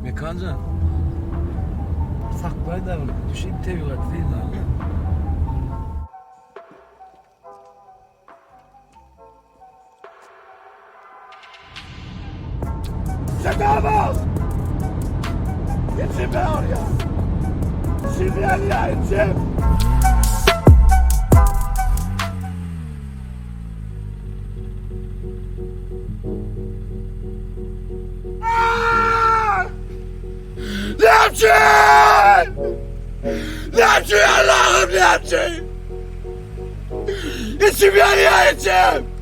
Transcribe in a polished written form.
Mekanjan. Saklaý da bir düşüp tebigaty synla. Şetabaz! Içim ýarýar. İçim ýanýar, içim. Näme üçin? Näme üçin Allah'ım näme üçin? İçim ýanýar, içim.